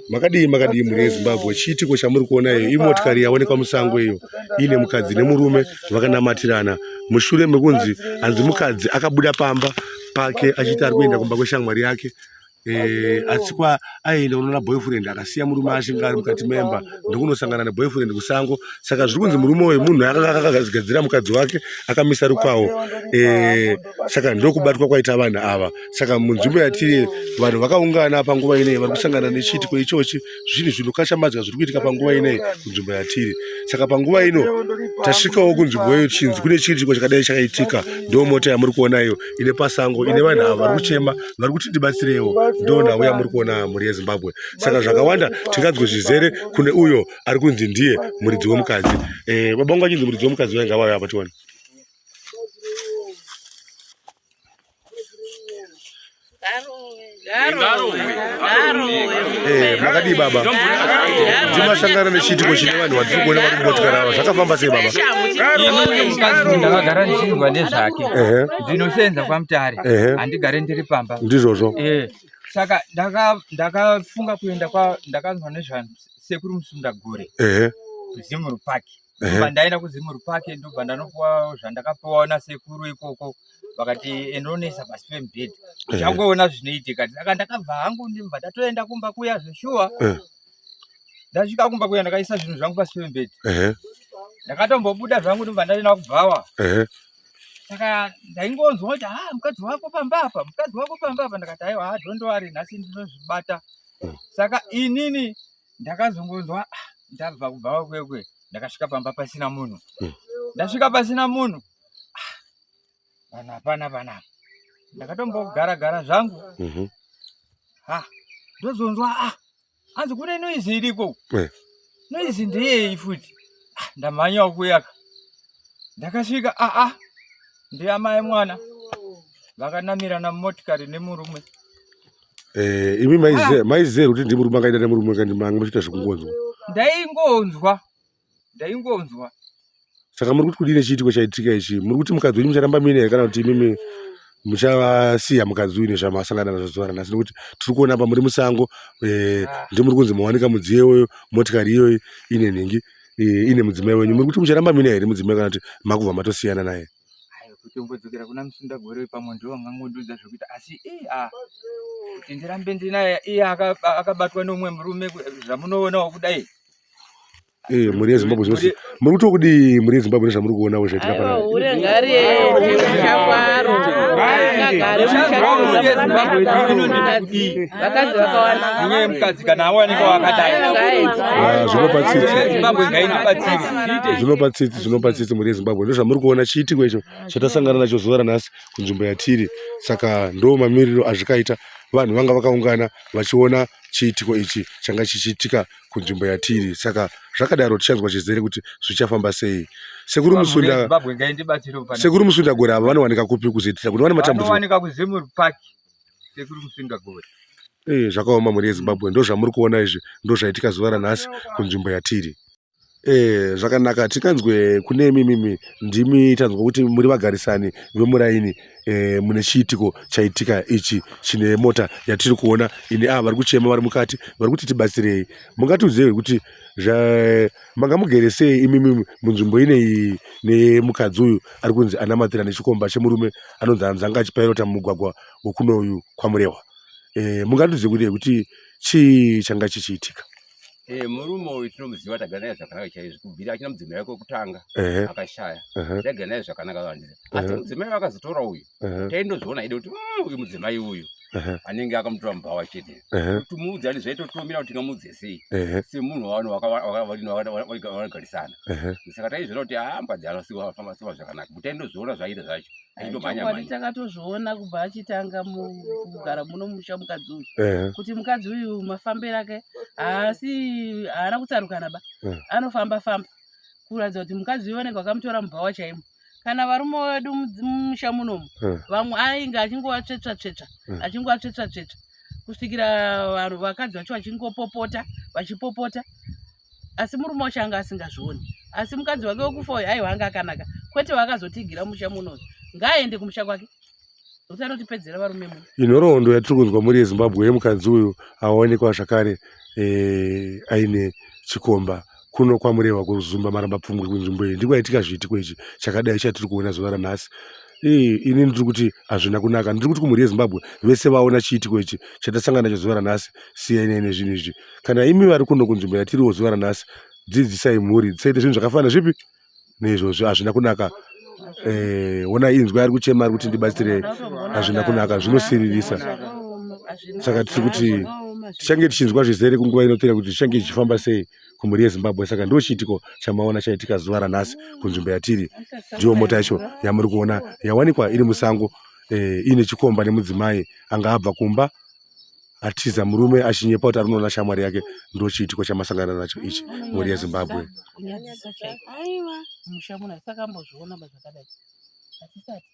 Makadii makadii mhuri yeZimbabwe, chiitiko chamuri kuona iyo imotikari yaonekwa musango iyo iine mukadzi nemurume vakanamatirana mushure mekunzi hanzi mukadzi akabuda pamba pake achiti ari kuenda kumba kweshamwari yake eh, asi kwa aienda kunoona boyfriend akasiya murume achinge ari mukati memba ndokunosangana neboyfriend kusango saka zviri kunzi murume uyu munhu akanga akagadzira mukadzi wake akamisa rukwawo eh, saka ndokubatwa kwaita vanhu ava saka munzvimbo yatiri vanhu vakaungana panguva ineyi vari kusangana nechiitiko ichochi zvinhu zvinokashamadzwa zviri kuitika panguva ineyi kunzvimbo yatiri saka panguva ino tasvikawo kunzvimbo iyo chinzi kune chiitiko chakadai chakaitika ndo mota yamuri kuona iyo ine pasango ine vanhu ava vari kuchema vari kuti ndibatsirewo ndo nhau yamuri kuona mhuri yezimbabwe saka zvakawanda tinganzwe zvizere kune uyo ari kunzi ndiye muridzi wemukadzi eh, baba vangu achinzi muridzi wemukadzi wainga vauya apa tione Eh, makadii baba ndimasangana nechiitiko chine vanhu vatiri kuona vari kumotikari ava zvakafamba sei baba mukadzi ndakagara ndichinzwa nezvake ndinosenza kwamutare handigare ndiri pamba ndizvozvo eh, saka ndakafunga kuenda ndakanzwa nezvasekuru musundagore kuzimuru park ndobva ndaenda kuzimuru park ndobva ndanopuwa zvandakapuwa nasekuru ikoko vakati endoonesa pasi pemubhedha uchangoona zvinoitika saka ndakabva hangu ndibva ndatoenda kumba kuya zveshuwa ndasvika kumba kuya ndakaisa zvinhu zvangu pasi pemubhedha ndakatombobuda zvangu ndobva ndaenda kubhawa saka ndaingonzwa kuti ha ah, mukadzi wako pamba apa mukadzi wako pamba apa ndakati aiwa ha don't worry nhasi ndinozvibata mm. saka inini ndakazongonzwa ah, ndabva kubhawa kwekwe ndakasvika pamba pasina munhu mm. ndasvika pasina munhu ah, vanhu hapana panapa ndakatombogara gara zvangu mm -hmm. ha ndozonzwa ah hanzi kune noizi iriko eh. noizi ndeyei futi ah, ndamhanyawo kuyaka ndakasvika aa ah, ah, ndiamai mwana vakanamirana mumotikari nemurume eh, imi maiziva kuti ndimurume akaenda nemurume kandi manga muchiita zvekungonzwa ndaingonzwa ndaingonzwa saka muri kuti kudii nechiitiko chaitika ichi muri kuti mukadzi wenyu mucharamba muine here kana kuti imimi muchavasiya mukadzi uyu nezvamasangana nazvo zuva ranhasi nekuti tiri kuona apa muri musango eh, ah. ndimuri kunzi mawanika mudziyo iyoyo motikari iyoyi ine nhingi eh, ine mudzimai wenyu muri kuti mucharamba muine here mudzimai kana kuti makubva matosiyana naye kutombodzokera kuna musundagore pamwe ndiwo angangondiudza zvekuita asi ii a kuti ndirambe ndinaye iye akabatwa neumwe murume zvamunoonawo kudai Eh, mhuri yezimbabwe zvose muri kuti kudii mhuri yezimbabwe nezvamuri kuonawo zvaitika panahure ngariende musha kwaro ngagare mushavakadzi vakawanda nyaya yemukadzi kana awanikwa wakadai ah, zvinopa tsitsi zvinopa tsitsi zvinopa tsitsi mhuri yezimbabwe ndozvamuri kuona chiitiko icho chatasangana nacho zuva ranhasi kunzvimbo yatiri saka ndo mamiriro azvikaita vanhu vanga vakaungana vachiona chiitiko ichi changa chichiitika kunzvimbo yatiri saka zvakadaro tichanzwa chizere kuti zvichafamba sei sekuru musunda sekuru musunda gore ava vanowanika kupi kuzoitira kuti vane matambudziko Eh, zvakaoma mhuri yezimbabwe ndozvamuri kuona izvi ndozvaitika zuva ranhasi kunzvimbo yatiri Eh, zvakanaka tikanzwe kune imimi ndimi tanzwa kuti muri vagarisani vemuraini eh, mune chiitiko chaitika ichi chine mota yatiri kuona ine ava vari kuchema vari mukati vari kuti tibatsirei mungatiudzei kuti manga mugere sei imimi munzvimbo ineyi nemukadzi uyu ari kunzi anamatira nechikomba chemurume anonzi hanzi anga achipairota mumugwagwa wekunoyu kwamurehwa eh, mungatiudze kuti kuti chii changa chichiitika Eh, murume uyu tinomuziva tagara naye zvakanaka chaizvo kubvira achina mudzimai wake wekutanga akashaya tagara naye zvakanaka vandiza asi mudzimai wakazotora uyu taindozviona ide kuti mm, uyu mudzimai uyu anenge akamutora mubhawa chete kuti muudze ani zvaitotomira kuti tingamuudze sei semunhu wavanogarisana saka taizviona kuti haa mukadzi anosiwa zvakanaka kuti taindozviona zvaiita zvacho Chokwadi takatozviona kubva achitanga kugara muno musha mukadzi uyu eh. kuti mukadzi uyu mafambiro ake haasi haana kutsarukana ba eh. anofamba famba kuratidza kuti mukadzi uyu vanenge vakamutora mubhawa chaimo kana varume vedu mumusha munomu eh. vamwe ainge achingovatsvetsva tsvetsva achingovatsvetsva tsvetsva kusvikira vanhu vakadzi vacho vachingopopota vachipopota asi murume wacho anga asingazvioni asi mukadzi wake wekufa uyu aiwa anga akanaka kwete waakazotigira musha muno ngaaende kumusha kwake nokuti anotipedzera varume muno inhoroondo yatiri kunzwa mhuri yezimbabwe yemukadzi uyu awanikwa zvakare e, aine chikomba kuno kwaMurewa kuZumba Maramba Pfungwe kunzvimbo iyi ndikwaitika zviitiko ichi chakadai chatiri kuona zuva ranhasi. Ini ndiri kuti hazvina kunaka. Ndiri kuti kumhuri yeZimbabwe vese vaona chiitiko ichi chatasangana nacho zuva ranhasi, siyanai nezvinhu izvi. Kana imi vari kuno kunzvimbo yatiriwo zuva ranhasi, dzidzisai mhuri dzisaite zvinhu zvakafanana zvipi neizvozvo hazvina kunaka. Eh, ona inzwi ari kuchema ari kuti ndibatsirei, hazvina kunaka, zvinosiririsa. Saka tiri kuti tichange tichinzwa zvizere kunguva inotevera kuti zvichange zvichifamba sei kumhuri yeZimbabwe. Saka ndo chiitiko chamaona chaitika zuva ranhasi kunzvimbo yatiri. Ndiyo mota yacho yamuri kuona yawanikwa iri musango eh, iine chikomba nemudzimai anga abva kumba atiza murume achinyepa kuti arikunoona shamwari yake. Ndo chiitiko chamasangana nacho ichi mhuri yeZimbabwe. Kunyadzisa chaiko. Aiwa, musha muna sakambozviona zvakadai. Hatisati.